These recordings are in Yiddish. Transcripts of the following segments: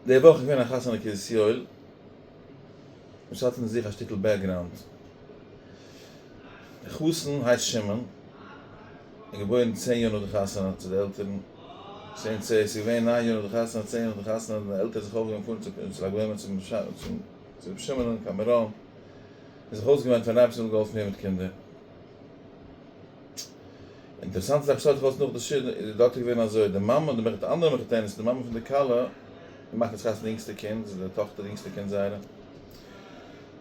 די וואך איז געווען א חתונה אין קרית יואל, און ס'האט אין זיך א שטיקל background. דער חתן הייסט שמעון, איז געבוירן 10 יאר נאך די חתונה צו די עלטערן, צען צען, ס'איז געווען 9 יאר נאך די חתונה, 10 יאר נאך די חתונה, האבן די עלטערן זיך אויפגעהויבן פארן צו לג בעומר צום צו רבי שמעון אין קיין מירון, און זיך אויסגעוויינט פארן אייבערשטן זאל געהאלפן ווערן מיט קינדער. אינטערעסאנטע זאך שטעלט זיך אויס נאך די שידוך איז דארט געווען אזוי, די מאמע, די אנדערע מחותנת, די מאמע פון די כלה, מאכט יעצט חתונה די יונגסטע קינד, זי איז די טאכטער די יונגסטע קינד זייערע,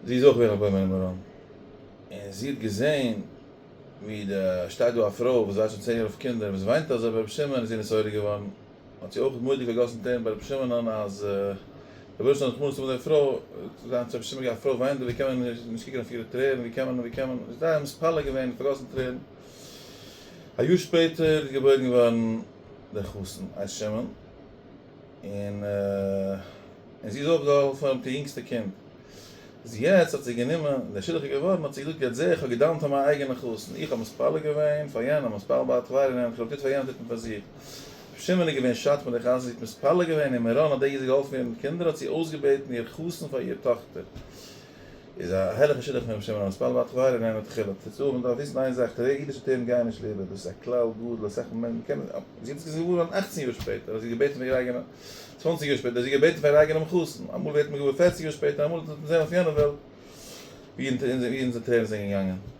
זי איז אויך געווען אויף בוימער מירון, און זי האט געזען ווי די שטייט דא א פרוי וואס ווארט שוין 10 יאר אויף קינדער וואס וויינט אזוי ביי רבי שמעון, איז זי נתעורר געווארן, האט זי אויך מורא'דיג פארגאסן טרערן ביי רבי שמעונ'ען אז רבונו של עולם רחמנות האבן אויף די פרוי, זיין צו רבי שמעון א פרוי וויינט דא ווי קען מען נישט קוקן אויף אירע טרערן, ווי קען מען ווי קען מען, זי איז זייער מתפלל געווען און פארגאסן טרערן. א יאר שפעטער איז געבוירן געווארן דער חתן הייסט שמעון, און און זי איז אויך געהאלפן מיט איר יונגסטע קינד. איז יעצט האט זי גענומען, דער שידוך איז געווארן, האט זי געזאגט, יעצט זע איך האב געדאווענט פאר מיין אייגענע חתן, איך האב מתפלל געווען פאר יענעם, מתפלל בעד חברו, און איך האב געטוט פאר יענעם טוט מען פאר זיך. ר' שמעון איז געווען שאט מיט די חתן, זי האט מתפלל געווען אין מירון האט דער זי געהאלפן ווערן מיט קינדער, האט זי אויסגעבעטן איר חתן פאר איר טאכטער. איז א הערליכע שידוך פון ר' שמעון, המתפלל בעד חברו נענה תחילה. טוט אן, מען דארף וויסן איין זאך, די אידישע טרערן גייען נישט לאיבוד, דאס איז א כלל גדול, אסאך מענטשן קענען, זי האט עס געוואר געווארן 18 יאר שפעטער, האט זי געבעטן פאר איר אייגענע, 20 יאר שפעטער, האט זי געבעטן פאר איר אייגענעם חתן, אמאל ווערט מען געוואר 40 יאר שפעטער, אמאל וועט מען זען אויף יענע וועלט ווי אונזער טרערן זענען געגאנגען.